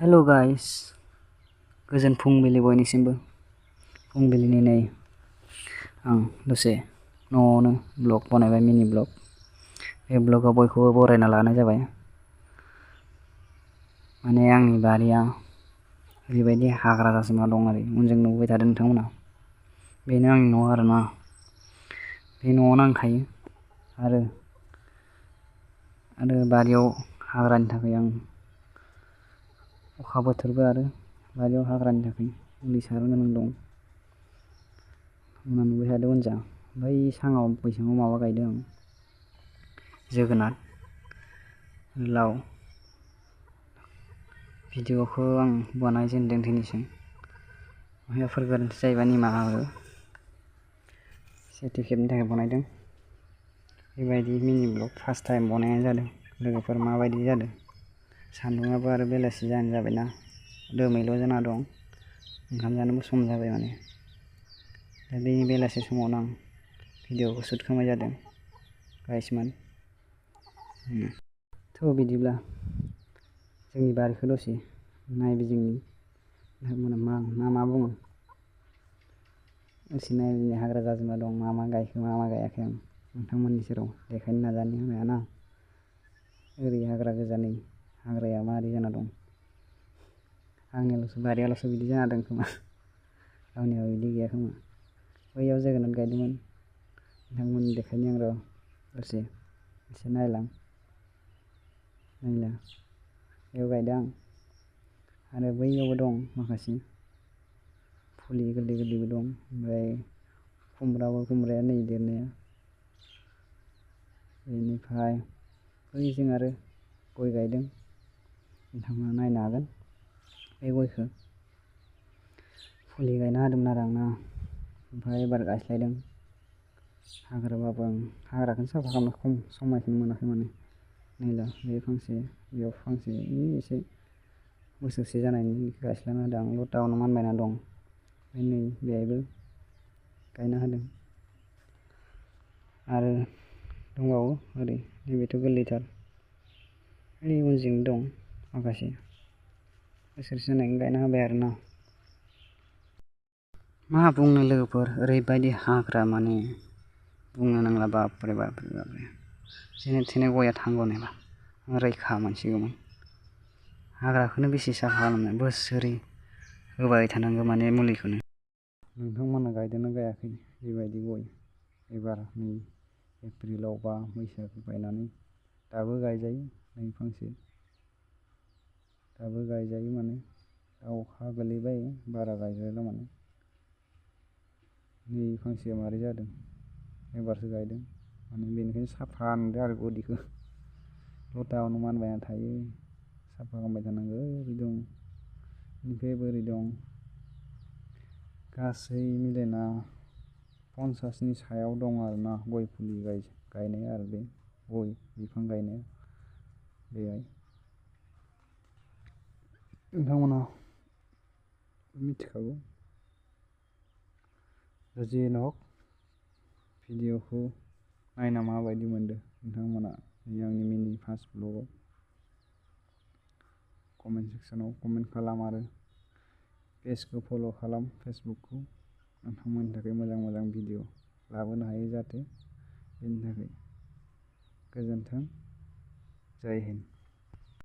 हेल' guys, गोजोन फुंबिलि बयनिसिमबो। फुंबिलिनि नै आं दसे न'आवनो ब्लग बनायबाय, मिनि ब्लग। बे ब्लगाव बयखौबो बरायना लानाय जाबाय। माने आंनि बारिया ओरैबायदि हाग्रा जाजोबना दं आरो उनजों नुबाय थादों नोंथांमोना। बेनो आंनि न' आरोना। बे न'आवनो आं थायो आरो बारियाव हाग्रानि थाखाय आं अखा बोथोरबो आरो बारियाव हाग्रानि थाखाय मुलि सारनो गोनां दं। नुबाय थादों उनजा। बै साङाव बैसाङाव माबा गायदों आं, जोगोनार, लाव। भिडिअखौ आं बानायजेनदों दिनैसो। माबाफोर गोरोन्थि जायोबा निमाहा हो। सेथि खेबनि थाखाय बनायदों। बेबायदि मिनि ब्लग फार्स्ट टाइम बनायनाय जादों। लोगोफोर माबायदि जादों? सान्दुङाबो आरो बेलासि जानो जाबायना, दोमैलु जाना दं। ओंखाम जानोबो सम जाबाय माने। दा बे बेलासि समावनो आं भिडिअखौ शुट खालामनाय जादों गाइसमोन। थ' बिदिब्ला जोंनि बारिखौ दसे नायबिजिरनि। नोंथांमोना मा बुङो? दसे नायबिजिरनि। हाग्रा जाजोबना दं। मा गायखो मा गायाखै आं नोंथांमोननि सेराव देखायनो नाजानि हायाना। ओरै हाग्रा गोजा, नै हाग्राया मारै जाना दं। आंनियाल'सो बारियाल'सो बिदि जाना दं खोमा, रावनियाबो बिदि गैया खोमा। बैयाव जोगोनार गायदोंमोन, नोंथांमोननो देखायनि आं र' दसे एसे नायला बेयाव गायदों आं। आरो बैयावबो दं माखासे फुलि गोरलै गोरलैबो दं। ओमफ्राय खुमब्राया नै देरनाया। बेनिफ्राय बैजों आरो गय गायदों, नोंथांमोना नायनो हागोन। बे गयखौ फुलि गायना होदोंमोन आरो आं ना, ओमफ्राय एबार गायस्लायदों। हाग्राबाबो आं हाग्राखौनो साफा खालामनो समायखौनो मोनाखै माने। नायला, बे फांसे, बेयाव फांसे, एसे बोसोरसे जानायनि गायस्लायना होदों आं। लटावानो मानबायना दं। ओमफ्राय नै बेहायबो गायना होदों। आरो दंबावो ओरै, नैबेथ' गोरलैथार। ओरै उनजों दं माखासे, बोसोरसे जानायनि गायना होबाय आरोना। मा बुंनो लोगोफोर, ओरैबायदि हाग्रा माने बुंनो नांला। बापरे बाप। जेने थेने गया थांगौनायबा आं रैखा मोनसिगौमोन। हाग्राखौनो बेसे साफा खालामनो, बोसोरै होबाय थानांगौ माने मुलिखौनो। नोंथांमोना गायदोंना गायाखै बेबायदि गय? एबार नै एप्रिलाव बा बैसागु बायनानै दाबो गायजायो। नै फांसे दाबो गायजायो माने। दा अखा गोलैबाय, बारा गायजाला माने। नै फांसेया मारै जादों, एबारसो गायदों माने। बेनिखायनो साफा नुदों आरो गुदिखौ। लटावानो मानबायना थायो, साफा खालामबाय थानांगौ। ओरै दं, बेनिफ्रायबो ओरै दं। गासै मिलायना 50नि सायाव दं आरोना गय फुलि गायनाया। आरो बे गय बिफां गायनाया बेहाय नोंथांमोना मिथिखागौ। जियानो हक, भिडिअखौ नायना माबायदि मोनदों नोंथांमोना आंनि मिनि फार्स्ट ब्लगाव कमेन्ट सेक्सनाव कमेन्ट खालाम। आरो पेजखौ फल' खालाम, फेसबुकखौ। नोंथांमोननि थाखाय मोजां मोजां भिडिअ लाबोनो हायो जाहाथे। बेनि थाखाय गोजोन्थों, जय हिन्द।